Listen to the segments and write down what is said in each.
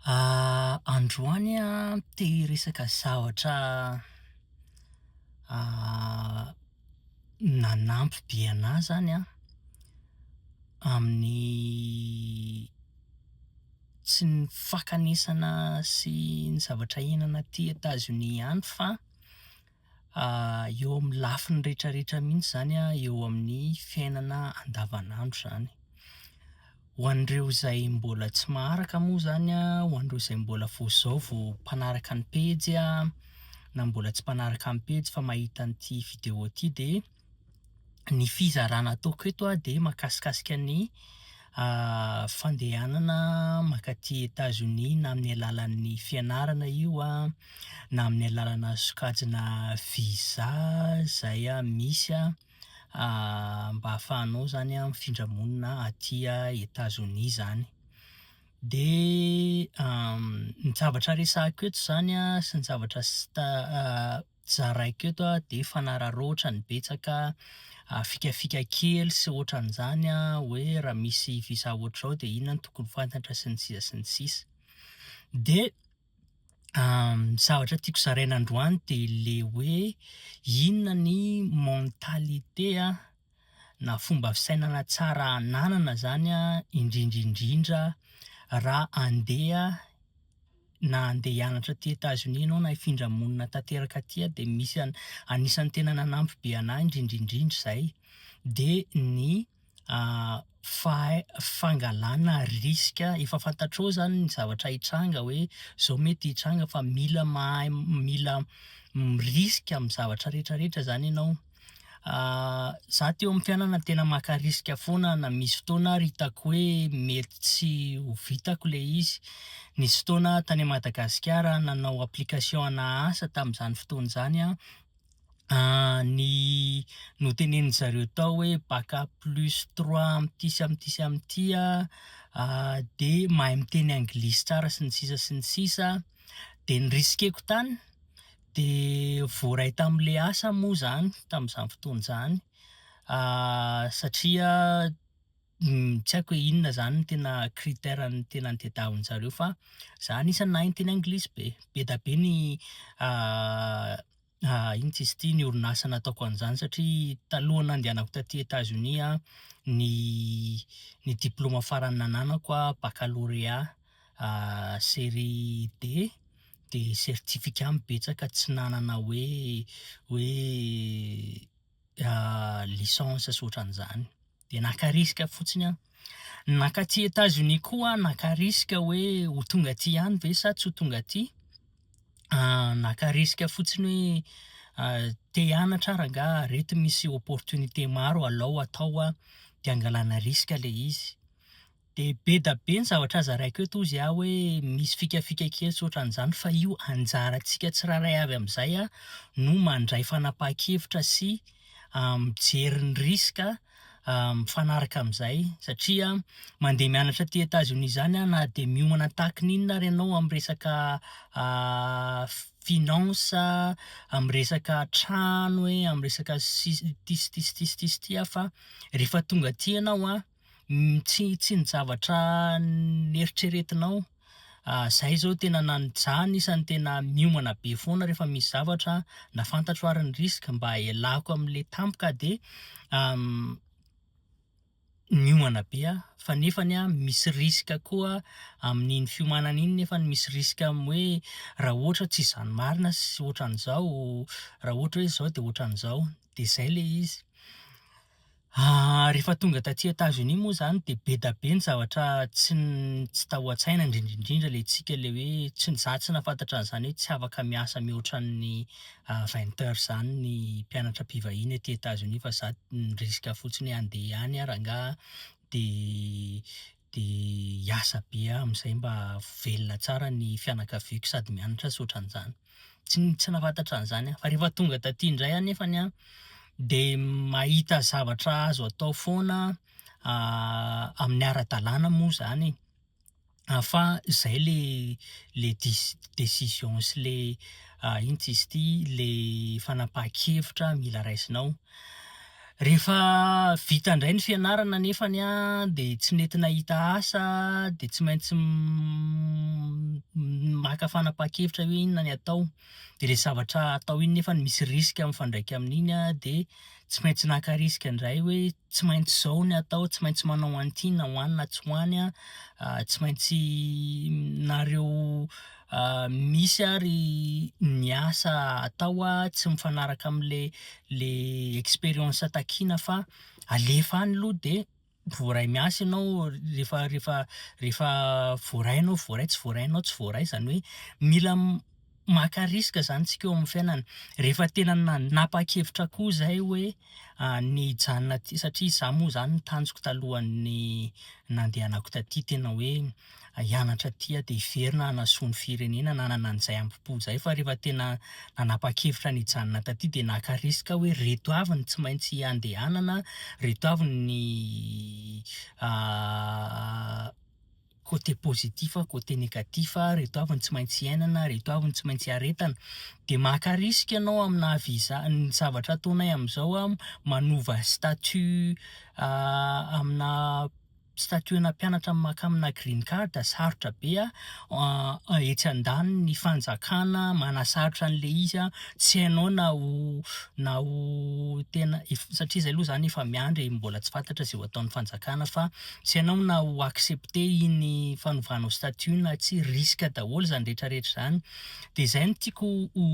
Androany aho te hiresaka zavatra nanampy be an'ahy izany an, amin'ny tsy ny fankanesana sy ny zavatra iainana aty Etazonia ihany fa eo amin'ny lafiny rehetrarehetra mihitsy izany an, eo amin'ny fiainana andavanandro izany. Ho an'ireo izay mbola tsy maharaka moa izany an, ho an'ireo izay mbola vao izao vao mpanaraka ny pejy an, na mbola tsy mpanaraka ny pejy fa mahita an'ity vidéo ity dia ny fizarana ataoko eto an dia mahakasikasika ny fandehanana mankaty Etazonia na amin'ny alalan'ny fianarana io an, na amin'ny alalana sokajina visa izay misy an. mba ahafahanao zany mifindra monina aty Etazonia izany. Dia ny zavatra resahiko eto izany an sy ny zavatra zaraiko eto an dia fanararaotra ny betsaka, fikafika kely sy ohatran'izany an, hoe raha misy visa ohatr'izao dia inona no tokony ho fantatra sy ny sisa sy ny sisa. Dia Ny zavatra tiako zaraina androany dia le hoe inona ny mentalité na fomba fisainana tsara ananana zany an, indrindra indrindra raha andeha na andeha hianatra aty Etazonia ianao na hifindra monina tanteraka aty dia misy anisan'ny tena nanampy be anah indrindra indrindra izay dia ny Fangalana risque, efa fantatrao zany ny zavatra hitranga hoe zao mety hitranga fa mila mahay mila mi-risque amin'ny zavatra rehetra rehetra zany ianao. Za teo amin'ny fiainana tena maka risque foana na misy fotoana ary hitako hoe mety tsy ho vitako le izy. Nisy fotoana aho tany Madagasikara nanao application ana asa tamin'izany fotoana izany aho, Ny notenenin-dry zareo tao hoe bac plus trois amin'ity sy amin'ity sy amin'ity an, dia mahay miteny anglisy tsara sy ny sisa sy ny sisa, dia ni-risquer-ko tany, dia voaray tamin'ilay asa moa izany tamin'izany fotoana izany satria tsy haiko hoe inona izany no tena critère tena notadiavin-dry zareo fa za anisan'ny nahay niteny anglisy be, be dia be ny Inona izy ity, ny orinasa nataoko an'izany satria talohan'ny nandehanako taty Etazonia ny ny diplaoma farany nananako baccalauréat série D dia certificat no betsaka tsy nanana hoe hoe licence sy ohatran'izany. Dia naka risque fotsiny aho. Nankaty Etazonia koa aho naka risque hoe ho tonga aty ihany ve sa tsy ho tonga aty. Naka risque fotsiny hoe te hianatra aho rangahy, ireto misy opportunité maro alao atao an, dia angalana risque ilay izy. Dia be da be ny zavatra zaraiko eto hozy aho hoe misy fikafika kely sy ohatran'izany fa io anjarantsika tsirairay avy amin'izay no mandray fanapahan-kevitra sy mijery ny risque mifanaraka amin'izay satria mandeha mianatra aty Etazonia izany na dia miomana tahaka ny inona ary ianao amin'ny resaka finance, amin'ny resaka trano e, amin'ny resaka ity sy ity sy ity sy ity sy ity fa rehefa tonga aty ianao an, Tsy tsy ny zavatra neritreretinao. Zay zao tena nan- za anisany tena miomana be foana rehefa misy zavatra na fantatro ary ny risque mba ialako am'le tampoka de miomana be aho fa nefany an misy risque koa amin'iny fiomanana iny nefany misy risque amin'ny hoe raha ohatra tsy izany marina sy ohatran'izao, raha ohatra hoe izao de ohatran'izao, de zay le izy. Rehefa tonga taty Etazonia moa izany dia be da be ny zavatra tsy tsy tao an-tsaina indrindra indrindra ilay tsika ilay hoe tsy za tsy nahafantatra an'izany hoe tsy afaka miasa mihoatra ny vingt heures izany ny mpianatra mpivahiny aty Etazonia fa za ni-risque fotsiny hoe handeha any aho rangahy dia dia hiasa be aho amin'izay mba ho velona tsara ny fianakaviako sady mianatra sy ohatran'izany. Tsy tsy nahafantatra an'izany aho. Fa rehefa tonga taty indray aho nefany an, dia mahita zavatra azo atao foana amin'ny ara-dalàna moa izany e. Fa izay le le décision sy le inona izy ity, le fanapahan-kevitra mila raisinao. Rehefa vita indray ny fianarana nefany an, dia tsy nety nahita asa dia tsy maintsy maka fanapahan-kevitra hoe inona ny atao. Dia ilay zavatra atao iny nefany misy risque mifandraika amin'iny an, dia tsy maintsy naka risque indray hoe tsy maintsy izao ny atao, tsy maintsy manao an'ity na ho any na tsy ho any an, tsy maintsy nareo Misy ary ny asa atao tsy mifanaraka amin'le le expérience takiana fa alefa any aloha dia voaray miasa ianao rehefa rehefa rehefa voaray ianao voaray, tsy voaray ianao tsy voaray, izany hoe mila maka risque izany tsika eo amin'ny fiainana. Rehefa tena nanapa-kevitra koa izay hoe ny hijanona aty satria izaho moa izany ny tanjoko talohan'ny nandehanako taty tena hoe hianatra aty aho dia hiverina hanasoa ny firenena, nanana an'izay hambom-po izay fa rehefa tena nanapa-kevitra ny hijanona taty dia naka risque hoe reto avy ny tsy maintsy handehanana, reto avy ny côté positif, côté négatif, reto avy ny tsy maintsy iainana, reto avy ny tsy maintsy iaretana. Dia maka risque ianao amina visa, ny zavatra ataonay amin'izao an, manova statut amina statut-na mpianatra maka amina green card sarotra be a, etsy andaniny ny fanjakana manasarotra an'le izy a, tsy hainao na ho na ho tena satria zay aloha zany efa miandry e, mbola tsy fantatra zay ho ataon'ny fanjakana fa tsy hainao na ho accepter iny fanovanao statut iny na tsia, risque daholo zany rehetra rehetra zany, de zay no tiako ho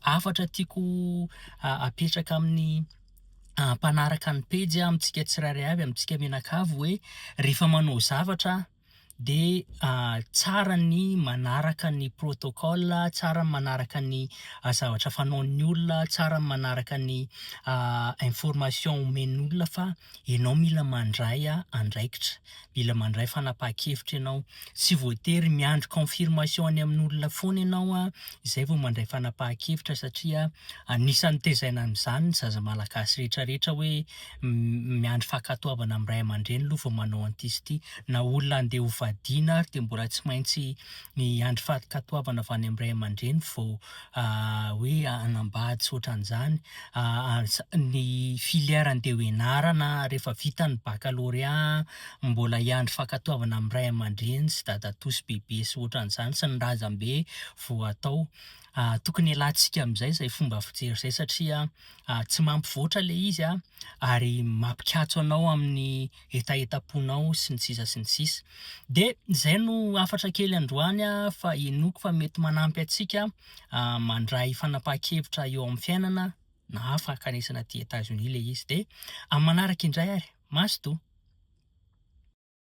hafatra tiako apetraka amin'ny mpanaraka ny pejy amintsika tsirairay avy, amintsika mianakavy hoe rehefa manao zavatra dia tsara ny manaraka ny protocole, tsara ny manaraka ny zavatra fanaon'ny olona, tsara ny manaraka ny information omen'ny olona fa ianao mila mandray andraikitra, mila mandray fanapahan-kevitra ianao. Tsy voatery miandry confirmation any amin'olona foana ianao izay vao mandray fanapahan-kevitra satria anisan'ny tezaina amin'izany ny zaza malagasy rehetra rehetra hoe miandry fankatoavana amin'ny ray aman-dreny aloha vao manao an'ity sy ity. Na olona handeha ho vadiana ary dia mbola tsy maintsy miandry fankatoavana avy any amin'ny ray aman-dreny vao hoe hanambady sy ohatran'izany. Ny filière andeha ho ianarana rehefa vita ny baccalauréat mbola hiandry fankatoavana amin'ny ray aman-dreny sy dadatoa sy bebe sy ohatran'izany sy ny razambe vao atao. Tokony hialantsika amin'izay izay fomba fijery izay satria tsy mampivoatra ilay izy ary mampikatso anao amin'ny hetahetam-ponao sy ny sisa sy ny sisa. Dia izay no hafatra kely androany fa inoako fa mety manampy antsika mandray fanapahan-kevitra eo amin'ny fiainana na fankanesana aty Etazonia ilay izy. Dia amin'ny manaraka indray ary. Mazotoa!